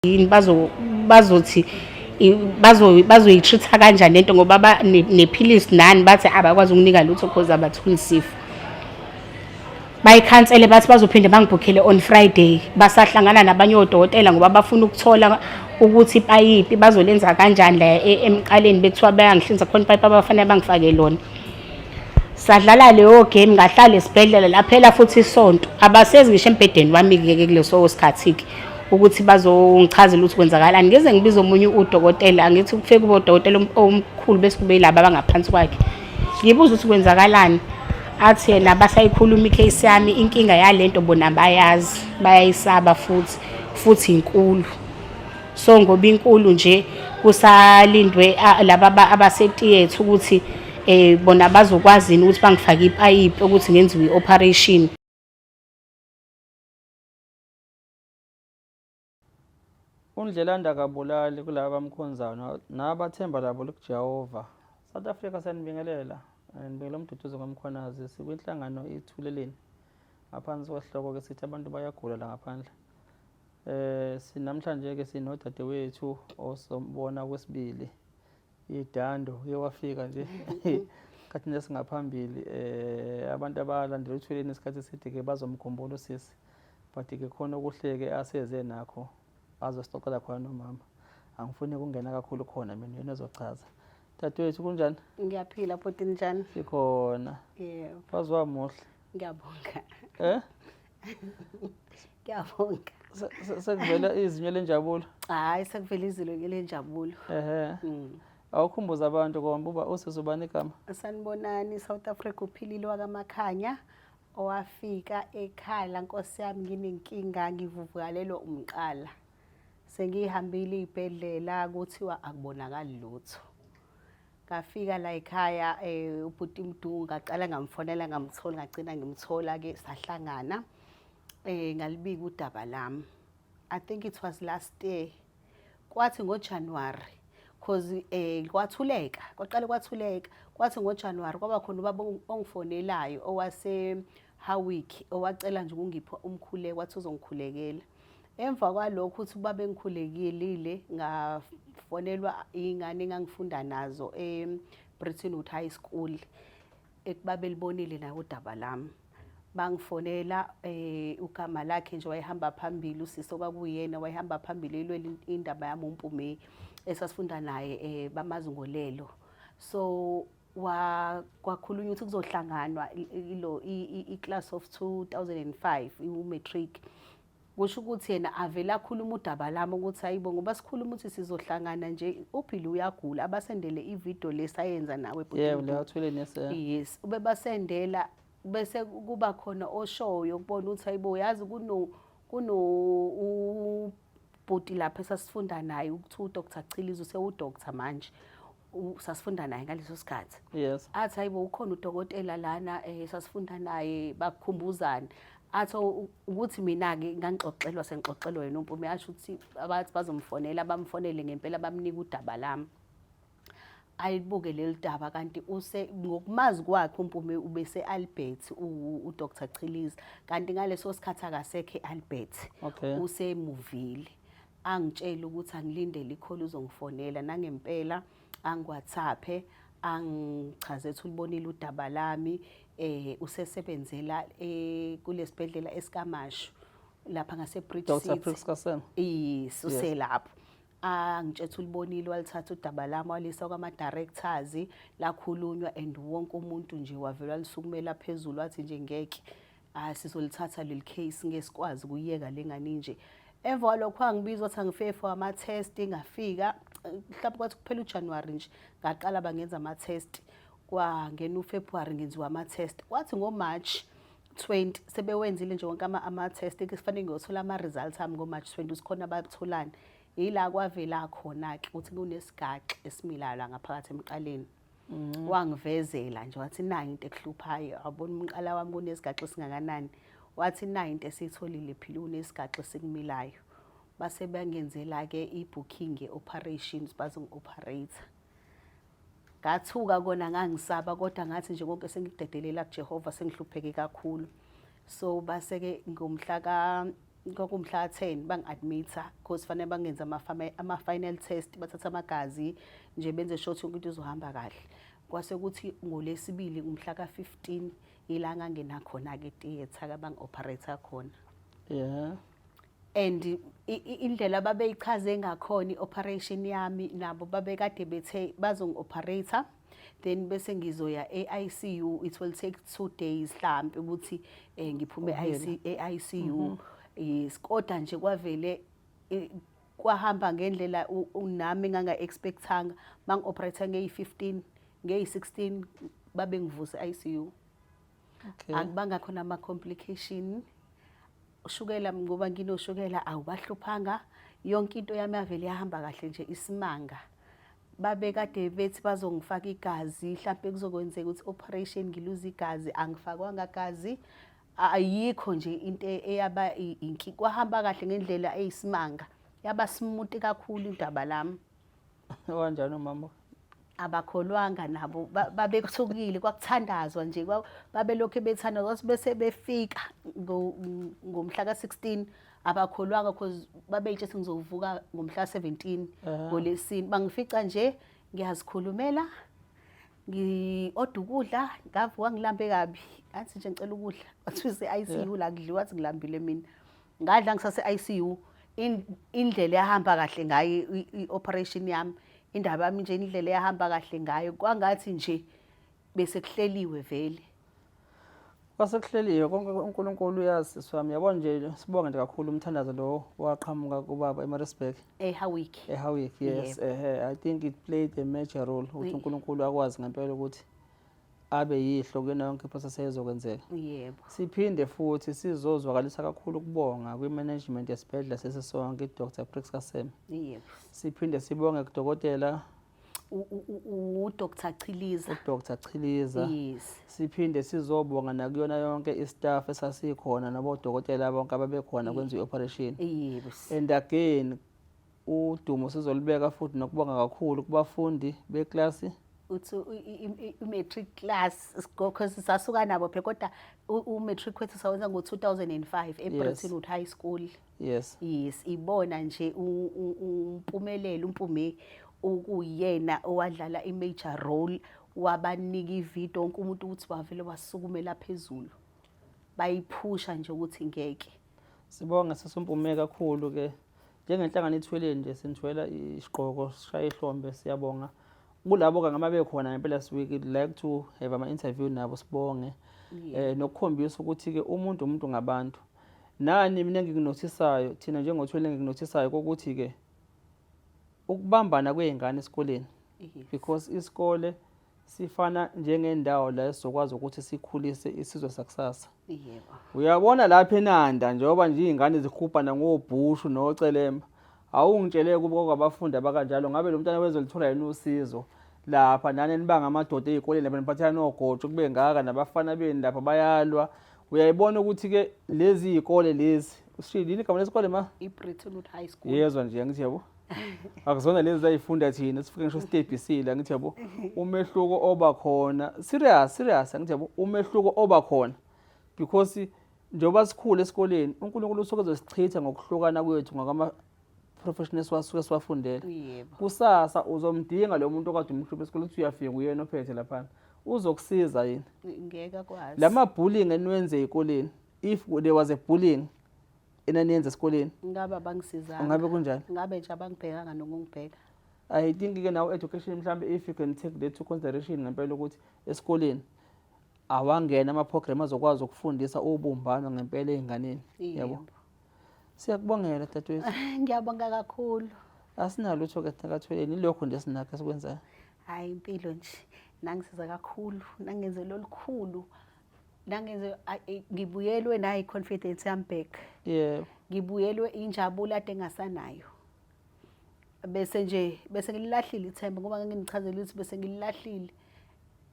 Yini bazothi bazoyi-treat-a kanjani lento ngoba nephilisi nani bathi abakwazi ukunika lutho cause abatholi sifo. Bayikhansele bathi bazophinde bangibhukhele on Friday basahlangana nabanye odokotela ngoba bafuna ukuthola ukuthi ipayipi bazolenza kanjani la emqaleni bekuthiwa bayangihlinza khona ipayipi abafanele bangifake lona. Sadlala leyo game ngahlala esibhedlela laphela futhi isonto abasezi ngisho embhedeni wami-ke kuleso sikhathi-ke ukuthi bazongichazela ukuthi kwenzakalani. Ngize ngibize omunye udokotela, angithi kufike kube udokotela omkhulu bese kube yilaba abangaphansi kwakhe, ngibuze ukuthi kwenzakalani, athi yena basayikhuluma i-case yami, inkinga yalento bona bayazi, bayayisaba futhi futhi inkulu. So ngoba inkulu nje kusalindwe laba abasetiyethu ukuthi bona bazokwazi yini ukuthi bangifake ipayipi ukuthi ngenziwe i-operation. Undlelanda akabulali kulaba abamkhonzayo nabathemba labo likuJehova. South Africa siyanibingelela. Nibingelela uMduduzi ngoMkhwanazi sikwinhlangano iThuleleni. Ngaphansi kwesihloko ke sithi abantu bayagula la ngaphandle. Sinamhlanje ke sinodadewethu osombona kwesibili idando uye wafika nje khathini esingaphambili abantu abalandela uThuleleni isikhathi eside ke bazomkhumbula usisi. But ke khona okuhleke aseze nakho azosixoxela khona nomama. Angifuni ukungena kakhulu khona mina yena ozochaza. Dadewethu kunjani? Ngiyaphila bhuti njani? Sikhona. Yebo. Mfazi wamuhle. Ngiyabonga. Eh? Ngiyabonga. Sekuvela izinyo lenjabulo. Hayi sekuvela izinyo lenjabulo. Ehhe. Awukhumbuza abantu komba uba usisi ubani igama? Sanibonani South Africa uphilile wakaMakhanya owafika ekhala Nkosi yami nginenkinga ngivuvukalelwa umqala. Sengihambile izibhedlela kuthiwa akubonakali lutho. Ngafika la ekhaya ubhuti Mdu ngaqala ngamfonela ngamthola ngagcina ngimthola ke sahlangana ngalibika udaba lami. I think it was last year. Kwathi ngoJanuary cause kwathuleka kwaqala kwathuleka kwathi ngoJanuary kwaba khona ubaba ongifonelayo owase Howick owacela nje ukungipha umkhuleko wathi uzongikhulekela. Emva kwalokho uthi ubaba engikhulekile ngafonelwa ingane engangifunda nazo eBrettonwood High School ekuba belibonile nayo udaba lami. Bangifonela ugama lakhe nje wayehamba phambili usisi okwakuyena wayehamba phambili elwela indaba yami uMpume esasifunda naye bamazi ngolelo. So kwakhulunywa ukuthi kuzohlanganwa ilo i-class of 2005 u-matric. Kusho ukuthi yena avele akhuluma udaba lami ukuthi hayibo ngoba sikhuluma ukuthi sizohlangana nje uphile uyagula abasendele ivideo lesayenza nawe bhuti. Yebo leyo athwele nese. Yes, ubebasendela bese kuba khona oshoyo ukubona ukuthi hayibo yazi kuno ubhuti lapha esasifunda naye ukuthi uDr Chiliza usewudoctor manje. Sasifunda naye ngaleso sikhathi. Yes. Athi hayibo ukhona udokotela lana sasifunda naye bakukhumbuzana. Athi ukuthi mina ke ngangixoxelwa sengixoxelwa yena uMpume asho ukuthi abathi bazomfonela bamfonele ngempela bamnika udaba lami. Ayibuke leli daba kanti use ngokumazi kwakhe uMpume ubese Albert uDr Chiliza kanti ngaleso sikhathi akasekho eAlbert. Okay. Usemuvile. Angitshela ukuthi angilindele ikholi uzongifonela nangempela angiWhatsApp angichaze ukuthi ulibonile udaba lami usesebenzela kulesibhedlela esikaMashu lapha ngase Bridge Dr. City. Dr. Yes, uselapho. Angitshela ulibonile walithatha udaba lami walisa kwama directors lakhulunywa and wonke umuntu nje wavela lisukumela phezulu wathi nje ngeke sizolithatha leli case ngeke sikwazi ukuyeka lengane nje. Emva kwalokho angibizwa wathi angifike for ama test ngafika mhlawumbe kwathi kuphela uJanuary nje ngaqala bangenza ama test kwangena uFebruary ngenziwa ama test kwathi ngoMarch 20 sebewenzile nje wonke ama test kufanele ngiyothola ama results ami ngoMarch 20 usikhona batholani ila kwavela khona ke ukuthi kunesigaxa esimilayo la ngaphakathi emqaleni. Wangivezela nje wathi nayi into ekuhluphayo awubona umqala wami kunesigaxa esingakanani wathi nayi into esiyitholile phila unesigaxa esikumilayo base bangenzela ke i-booking ye-operations bazongi-operate. Ngathuka kona ngangisaba kodwa ngathi nje konke sengikudedelela kuJehova sengihlupheke kakhulu. So base ke ngomhla ka Kwakumhla 10 bangi-admitha because fanele bangenze ama-final test, bathathe amagazi nje benze sure ukuthi yonke into izohamba kahle. Kwase kuthi ngolesibili ngomhla ka-15 ila ngangena khona-ke e-theatre bangi-operate khona. And indlela ababeyichaze ngakhona i-operation yami, nabo babekade bethe bazongi-operate then bese ngizoya e-ICU, it will take 2 days mhlampe ukuthi ngiphume e-ICU. Yes, kodwa nje kwavele kwahamba ngendlela nami nganga-expectanga. Bangi-operate ngeyi-15, ngeyi-16 babe ngivuse e-ICU. Akubanga khona ama-complication. Ushukela, ngoba nginoshukela, awubahluphanga. Yonke into yami yavele yahamba kahle nje isimanga. Babekade bethi bazongifaka igazi, mhlampe kuzokwenzeka ukuthi operation ngiluze igazi, angifakwanga gazi. Ayikho nje into eyaba inkinga, kwahamba kahle ngendlela eyisimanga, yaba smooth kakhulu indaba lami. Kanjani umama? Abakholwanga nabo, babethukile, kwakuthandazwa nje, babelokhu bethandaza. Kwathi bese befika ngomhla ka-16 abakholwanga, cause babeyitshe ngizovuka ngomhla 17 ngolesine. Bangifica nje ngiyazikhulumela, ngi-order ukudla, ngavuka ngilambe kabi, ngathi nje ngicela ukudla, kwathiwa ise-ICU la kudliwa, wathi ngilambile mina, ngadla ngisase-ICU. Indlela eyahamba kahle ngayo i-operation yami, indaba yami nje, indlela eyahamba kahle ngayo, kwangathi nje bese kuhleliwe vele. Kwase kuhleliwe konke, uNkulunkulu uyazi, sisi wami. Yabona nje, sibonge nje kakhulu umthandazo lo waqhamuka kubaba eMaritzburg. EHowick. eHowick, yes. I think it played a major role ukuthi uNkulunkulu akwazi ngempela ukuthi abe yihlo kuyona yonke iprocess ezokwenzeka. Siphinde futhi sizozwakalisa kakhulu ukubonga kwi-management yesibhedlela sesisonke, i-Dr Prix Seme. Siphinde sibonge kudokotela uDr Chiliza. uDr Chiliza. Siphinde sizobonga nakuyona yonke istaff esasikhona nabodokotela bonke ababekhona kwenza i-operation. And again, udumo sizolibeka futhi nokubonga kakhulu kubafundi beklasi Uthi i-matric class, because sasuka nabo phela, kodwa u-matric wethu sawenza ngo-2005 eBrettonwood High School. Yes, ibona nje uMpumelelo, uMpume ukuyena owadlala i-major role, wabanika ividiyo wonke umuntu ukuthi wavele wasukumela phezulu, bayiphusha nje ukuthi ngeke. Sibonge sisumpume kakhulu ke njengenhlangano ithweleni nje, sinithwela isigqoko, sishaya ihlombe, siyabonga kulabo ke ngama bekhona ngempela. We would like to have ama interview nabo, sibonge nokukhombisa ukuthi ke umuntu umuntu ngabantu. Nani mina engikunothisayo, thina njengothwele, engikunothisayo ukuthi ke ukubambana kwezingane esikoleni, because isikole sifana njengendawo la esizokwazi ukuthi sikhulise isizwe sakusasa. Uyabona lapha eNanda, njengoba nje iy'ngane zihubhana ngobhushu nocelemba, awungitshele kuba kwabafundi abakanjalo ngabe lo mntwana wezolithola yini usizo lapha? Nani nibanga amadoda ey'koleni lapha, niphathana nogotsho kube ngaka, nabafana beni lapha bayalwa. Uyayibona ukuthi-ke lezi iy'kole lezi, usishilo yini igama lesikole ma? I-Brettonwood High School. Yezwa nje, angithi yabo, akuzona lezi zayifunda thina sifike ngisho sitebhisile, angithi yabo, umehluko oba khona, serious serious, angithi yabo, umehluko oba khona, because njengoba sikhula esikoleni, uNkulunkulu usuke ezosichitha ngokuhlukana kwethu ngakama professional esiwasuke siwafundela. Kusasa uzomdinga lo muntu okade umhluphe esikoleni, uthi uyafika uyena ophethe laphana, uzokusiza yini? Ngeke akwazi. Lama bullying eniwenze ezikoleni, if there was a bullying enaniyenza esikoleni, Ngabe abangisizanga. Ngabe kunjani? Ngabe nje abangibhekanga nokungibheka. I think ke now education mhlambe, if you can take that to consideration ngempela ukuthi esikoleni awangena ama-program azokwazi ukufundisa ubumbano ngempela ey'nganeni, yabo. Siyakubongela, dadewethu. Ngiyabonga kakhulu. Asinalutho-ke thina kaThweleni, ilokho nje esinakho esikwenzayo. Hhayi, impilo nje nangisiza kakhulu, nangenzela olukhulu, nangenze ngibuyelwe nayi i-confidence yami back. Ngibuyelwe injabulo ade engasanayo, bese nje bese ngililahlile ithemba, ngoba nganginichazela ukuthi bese ngililahlile.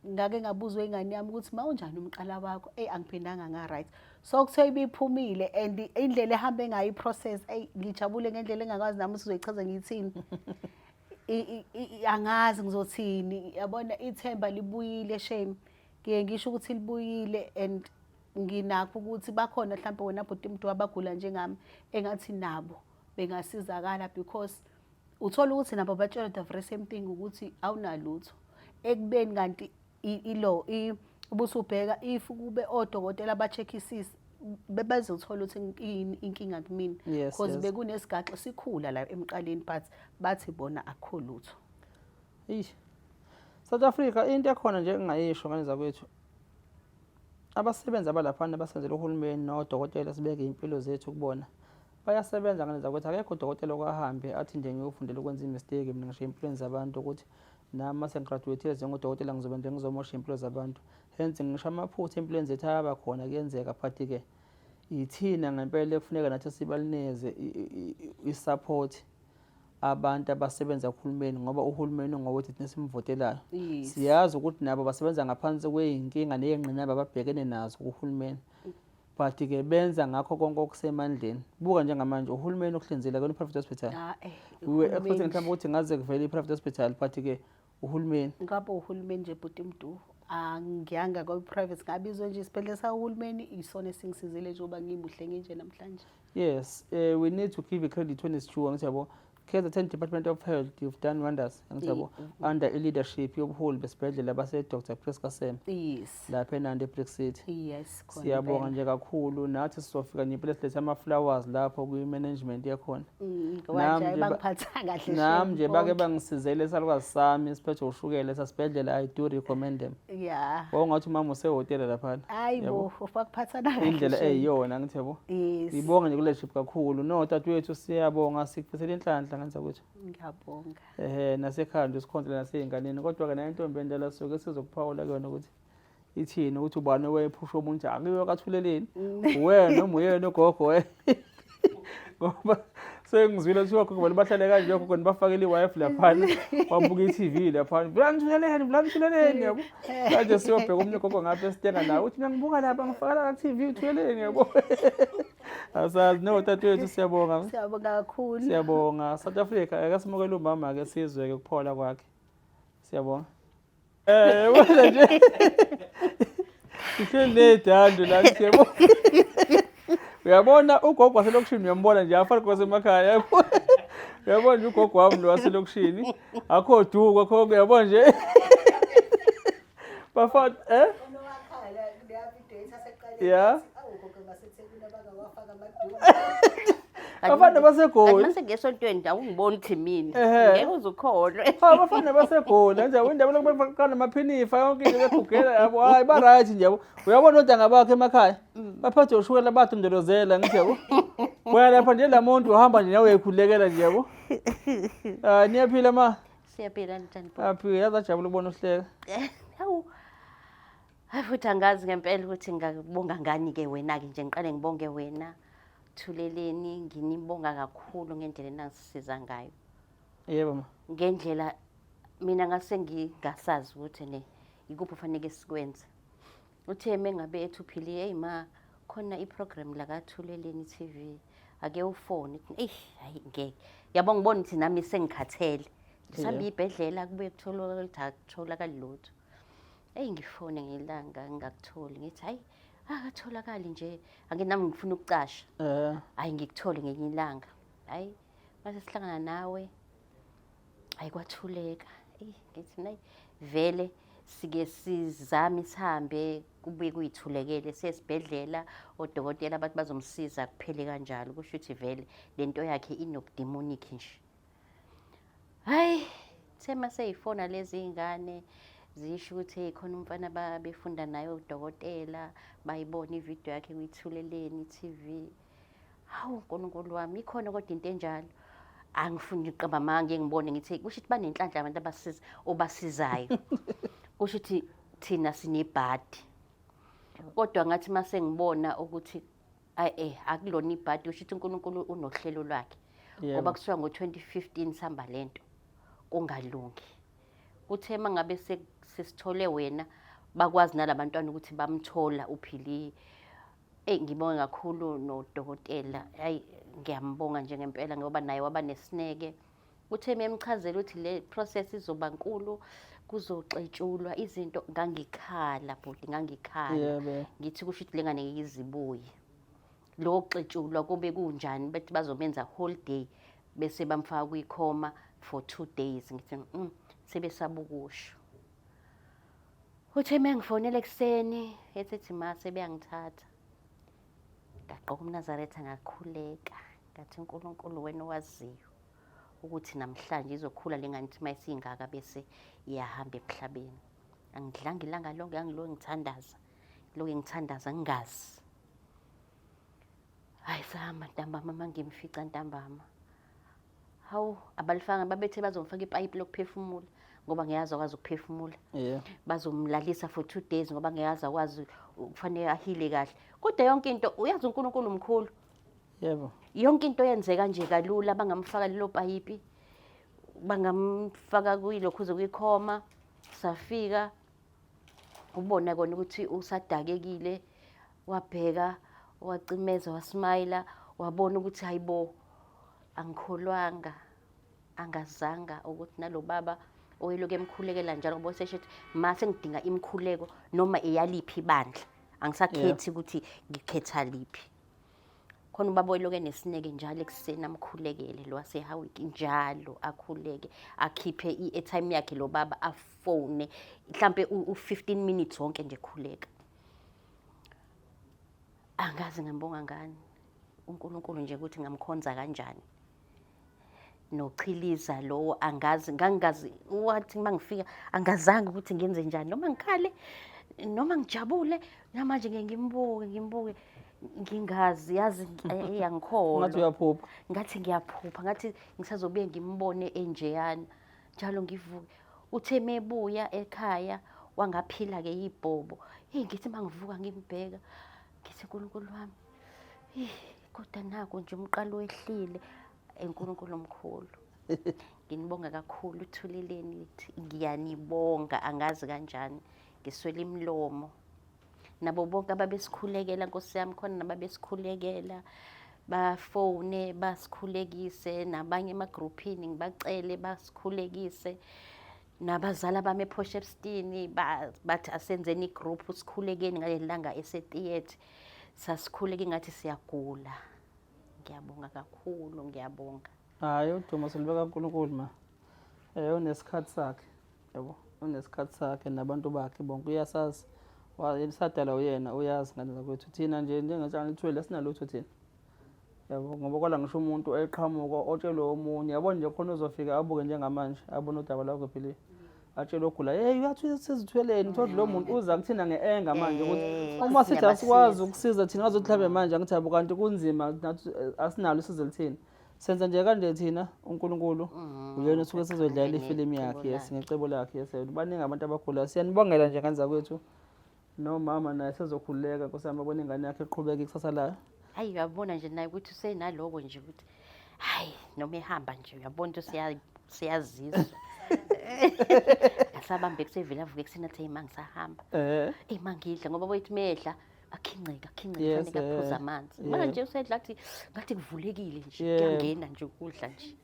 Ngake ngabuzwa ingane yami ukuthi, "Ma, unjani umqala wakho?" Eyi, angiphindanga nga-right. So kuthiwa ibiphumile, and indlela ehambe ngayo i-process, eyi, ngijabule ngendlela engakwazi nami ukuthi uzoyichaza ngiyithini. Angazi ngizothini. Yabona, ithemba libuyile, shame, ngiye ngisho ukuthi libuyile and Nginakho ukuthi bakhona mhlawumbe wena bhuti mntu abagula njengami engathi nabo bengasizakala, because uthola ukuthi nabo batshelwa the very same thing ukuthi awunalutho, ekubeni kanti ilo ubusubheka if kube odokotela ba-check-isise bebezothola ukuthi yini inkinga kumina, because bekunesigaxa sikhula la emqaleni, but bathi bona akukho lutho. Eish. South Africa, into ekhona nje engingayisho ngane zakwethu, abasebenzi abalaphana abasebenzela uhulumeni nodokotela, sibeke iy'mpilo zethu kubona, bayasebenza ngane zakwethu. Akekho udokotela okahambe athi nje ngiyofundela ukwenza i-mistake mina ngisho ey'mpilweni zabantu, ukuthi nami mase ngi-graduate-ile njengodokotela ngizobe nje ngizomosha iy'mpilo zabantu. Hence ngisho amaphutha empilweni zethu ayaba khona, kuyenzeka, but-ke yithina ngempela ekufuneka nathi sibalineze i-support abantu abasebenza kuhulumeni, ngoba uhulumeni ungowethu thina esimvotelayo. Siyazi ukuthi nabo basebenza ngaphansi kwey'nkinga ney'ngqinamba ababhekene nazo kuhulumeni, but-ke benza ngakho konke okusemandleni. Buka njengamanje uhulumeni ukuhlinzile kona i-private hospital. Ah, We were expecting uhulumeni. Mhlawumbe ukuthi ngaze kuvele i-private hospital, but-ke uhulumeni. Ngabe uhulumeni nje, bhuti Mdu, angiyanga kwa-private, ngabizwe nje isibhedlela sakahulumeni, isona esingisizile njengoba ngimuhle nginje namhlanje. Yes, we need to give credit when it's due, angithi yabo. KZN Department of Health, you've done wonders, angithi yabo, under i-leadership yobuholi besibhedlela base-Dr Prisca Seme lapha eNanda, eBrix City. Yes, khona Siyabonga impela. nje kakhulu. Nathi sizofika nje impela silethe ama-flowers lapho kwi-management yakhona. Nami nje bangiphatha kahle. Nami nje bake bonke. Bangisizele isalukazi sami siphethwe ushukela esasibhedlela. I do recommend them. Wawungathi umama usehhotela laphana. Hayi Yabo. bo, bakuphathana kahle. Indlela Shame. eyiyona, angithi yabo. Ngibonga nje kule-leadership kakhulu. No dadewethu, siyabonga, sikufisela inhlanhla ngenza kwethu. Ngiyabonga. Ehe, nasekhaya nje sikhonzele nasey'nganeni, kodwa-ke nayo intombi endala suke sizokuphawula kuyona ukuthi ithini, ukuthi ubani owayephusha omunye akuyiwe kaThuleleni, uwena noma uyena ugogo we, ngoba sengizwile kuthiwa ogogo vele bahlale kanje, ogogo nibafakele i-Wi-Fi laphana, babuka i-TV laphana, vulani Thuleleni, vulani Thuleleni, yabo. Manje siyobheka omunye ugogo ngapha esitenga nawe uthi mina ngibuka lapha, ngifaka la ku-TV uThuleleni, yabo. Asazi. No, dadewethu, siyabonga. Siyabonga kakhulu. Siyabonga. South Africa, ake simukele umama-ke, sizwe-ke ukuphola kwakhe. Siyabonga. Wena nje ihleli nedando la, siyabonga. Uyabona ugogo waselokishini, uyambona nje afana kwasemakhaya, yabo. Uyabona nje ugogo wami lo waselokishini, akho duko, akho, uyabona nje bafana Onowakhala kuleya video esaseqaleni. Awugogo baseThekwini abangawafaka amaduku. Bafana baseGoli. Mase ngesontweni nje awungiboni ukuthi mina. Ehhe. Ngeke uze ukholwe. Ha, abafana baseGoli nje, indaba lokhu befaka namaphinifa yonke into begugela, yabo. Hayi, ba right nje, yabo. Uyabona ontanga bakhe emakhaya baphathwe ushukela, badondolozela, ngithi yabo. Wena lapha nje la muntu uhamba nje nawe uyayikhulekela nje, yabo. Ah, niyaphila ma? Siyaphila, njani? Aphila, yazi ajabula ukubona uhleka. Hawu. Hayi, futhi angazi ngempela ukuthi ngingakubonga ngani-ke wena-ke nje, ngiqale ngibonge wena Thuleleni, nginibonga kakhulu ngendlela enangisiza ngayo. Yebo ma. Ngendlela mina ngase ngingasazi ukuthi ne ikuphi ofanele sikwenze. Uthe mengabe ethi uphili, hey ma, khona i-program la kaThuleleni TV, ake ufone. Eyi, hayi ngeke, yabo, ngibona ukuthi nami sengikhathele, ngisahamba iy'bhedlela, kubuye kutholakala ukuthi akutholakali lutho. Eyi, ngifone ngelanga ngingakutholi, ngithi hayi, akatholakali nje, ake nami ngifuna ukucasha. Hayi, ngikuthole ngenye ilanga. Hayi, mase sihlangana nawe, hayi, kwathuleka. Eyi, ngithi mina, vele sike sizame sihambe, kubuye kuyithulekele, sesibhedlela odokotela abathi bazomsiza, kuphele kanjalo. Kusho ukuthi vele lento yakhe inobudemonic nje. Hayi, thema seyifona lezi iy'ngane zisho ukuthi hey, khona umfana babefunda naye udokotela, bayibona ividiyo yakhe kuyithuleleni i-TV. Hawu Nkulunkulu wami, ikhona kodwa into enjalo? Angifuni ukuqamba amanga, ngibone ngithi kusho ukuthi banenhlanhla abantu abasiza obasizayo, kusho ukuthi thina sinebhadi. Kodwa ngathi mase ngibona ukuthi ayi, akulona ibhadi, kusho ukuthi uNkulunkulu unohlelo lwakhe, ngoba kusuka ngo-2015 sihamba lento kungalungi. Kuthe mangabe sesithole wena, bakwazi nalabantwana ukuthi bamthola uphili. Eyi, ngibonge kakhulu nodokotela, hayi, ngiyambonga nje ngempela, ngoba naye waba nesineke. Uthe memchazela ukuthi le process izoba nkulu kuzoxetshulwa izinto ngangikhala bhuti ngangikhala ngithi kusho ukuthi lengane ngeke izibuye lokho kuxetshulwa kube kunjani bethi bazomenza whole day bese bamfaka kwikhoma for 2 days ngithi sebesaba ukusho uthe mengifonela ekuseni ethi ma sebeyangithatha ngagqoka umnazaretha ngakhuleka ngathi uNkulunkulu wena owaziyo ukuthi namhlanje izokhula le ngane ithi uma isingaka bese iyahamba emhlabeni angidlanga ilanga lonke angiloke ngithandaza loke ngithandaza ngingazi hayi sahamba ntambama uma ngimfica ntambama hawu abalifanga babethe bazomfaka ipayipi lokuphefumula ngoba ngiyazi akwazi ukuphefumula yeah. bazomlalisa for 2 days ngoba ngiyazi akwazi kufanele ahile kahle kodwa yonke into uyazi uNkulunkulu mkhulu Yebo. Yonke into yenzeka nje kalula bangamfaka lelo payipi bangamfaka kuyilokhuze kwikhoma safika ubona kona ukuthi usadakekile wabheka wacimeza wasmayila wabona ukuthi hayibo angikholwanga angazanga ukuthi nalo baba oyeloku emkhulekela njalo ngoba usesho ukuthi ma sengidinga imikhuleko noma eyaliphi ibandla angisakhethi ukuthi ngikhetha liphi khona ubaba oyeloku enesineke njalo ekuseni amkhulekele lo waseHowick njalo akhuleke akhiphe i-airtime yakhe lo baba afone mhlampe u-15 minutes wonke nje khuleka angazi ngambonga ngani uNkulunkulu nje ukuthi ngamkhonza kanjani nochiliza lowo angazi ngangingazi wathi uma ngifika angazange ukuthi ngenze njani noma ngikhale noma ngijabule namanje ngeke ngimbuke ngimbuke ngingazi yazi angikholwa ngathi uyaphupha ngathi ngiyaphupha ngathi ngisazobuye ngimbone enjeyana njalo ngivuke uthe mebuya ekhaya wangaphila ke ibhobo hey ngithi mangivuka ngimbheka ngithi uNkulunkulu wami kodwa naku nje umqalo wehlile enkulunkulu omkhulu nginibonga kakhulu uthuleleni lithi ngiyanibonga angazi kanjani ngiswele imilomo nabo bonke ababesikhulekela nkosi yami khona nababesikhulekela bafone basikhulekise nabanye emagruphini ngibacele basikhulekise nabazali bami ePortshepstone bathi asenzeni igroup sikhulekeni ngaleli langa esetheatre sasikhuleka ingathi siyagula ngiyabonga kakhulu ngiyabonga hayi udumo silubeka uNkulunkulu ma eh unesikhathi sakhe yabo unesikhathi sakhe nabantu bakhe bonke uyasazi sadala uyena uyazi ngane zakwethu thina nje njengenhlangano ithwele sinalutho thina yabo ngoba kwala ngisho umuntu eqhamuka otshelwe omunye yabo nje khona uzofika abuke njengamanje abone udaba lwakho philile atshele ogula hey uyathi sezithweleni thothi lo muntu uza kuthina nge-enga manje ukuthi uma sithi asikwazi ukusiza thina ngazothi mhlawumbe manje angithi yabo kanti kunzima nathi asinalo usizo lithini senza nje kanje thina uNkulunkulu uyena osuke sezodlala ifilimu yakhe yes ngecebo lakhe yes baningi abantu abagulayo siyanibongela nje ngane zakwethu Nomama naye sezokhululeka nkosi yami abona ingane yakhe eqhubeka ikusasa layo. Hayi uyabona nje naye ukuthi usenaloko nje ukuthi hayi noma ehamba nje uyabona ukuthi siyazizwa. Asabambe kusevele avuke ekuseni athi hey ma ngisahamba. Eh. Hey ma ngidla ngoba boyithi medla akhinceke akhinceke Yes, kufanele aphuze eh, amanzi. yeah. Manje usedla athi ngathi kuvulekile nje Yeah. kuyangena nje ukudla nje.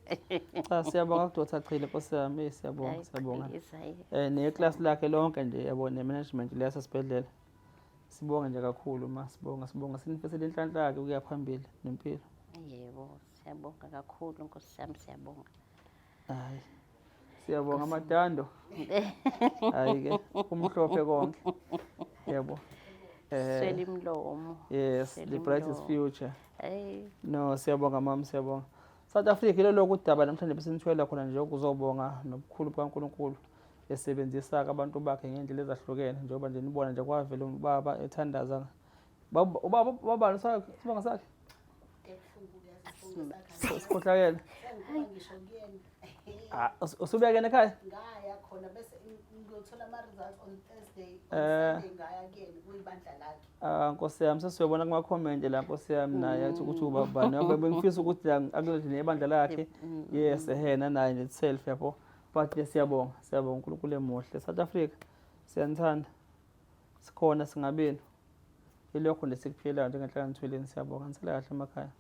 Cha siyabonga kuDr Chile nkosi yami hey siyabonga siyabonga. Hayi, hayi. Eh neclass lakhe lonke nje yabo ne-management le yasesibhedlela. Sibonge nje kakhulu ma sibonga sibonga sinifisele inhlanhla ke ukuya phambili nempilo. Yebo, siyabonga kakhulu Nkosi yami siyabonga. Hayi. Siyabonga amadando. Hayi ke kumhlophe konke. Yebo. Eh Swela imlomo. yes, Swela the brightest imlomo. future. Hey. No, siyabonga mama, siyabonga. South Africa ilelo lokhu udaba namhlanje besinithwela khona nje ukuzobonga nobukhulu bukaNkulunkulu esebenzisa abantu bakhe ngendlela ezahlukene njengoba nje nibona nje kwavela ubaba ethandaza. Baba ubaba ubaba sibonga sakhe sikhohlakele. ngisho kuyena Ah, usubekene ekhaya? ngaya khona bese ngiyothola ama-results on Thursday on Eh. Sunday ngaya kuyena kuyibandla lakhe Ah Nkosi yami sesiyobona kuma comment la Nkosi yami naye athi ukuthi ubabani ngoba bengifisa ukuthi la akulethe nebandla lakhe yes ehena naye nje itself yabo but ke siyabonga siyabonga uNkulunkulu emuhle South Africa siyanithanda sikhona singabenu ilokho nje sikuphilayo njengenhlangano Thweleni siyabonga nisale kahle emakhaya.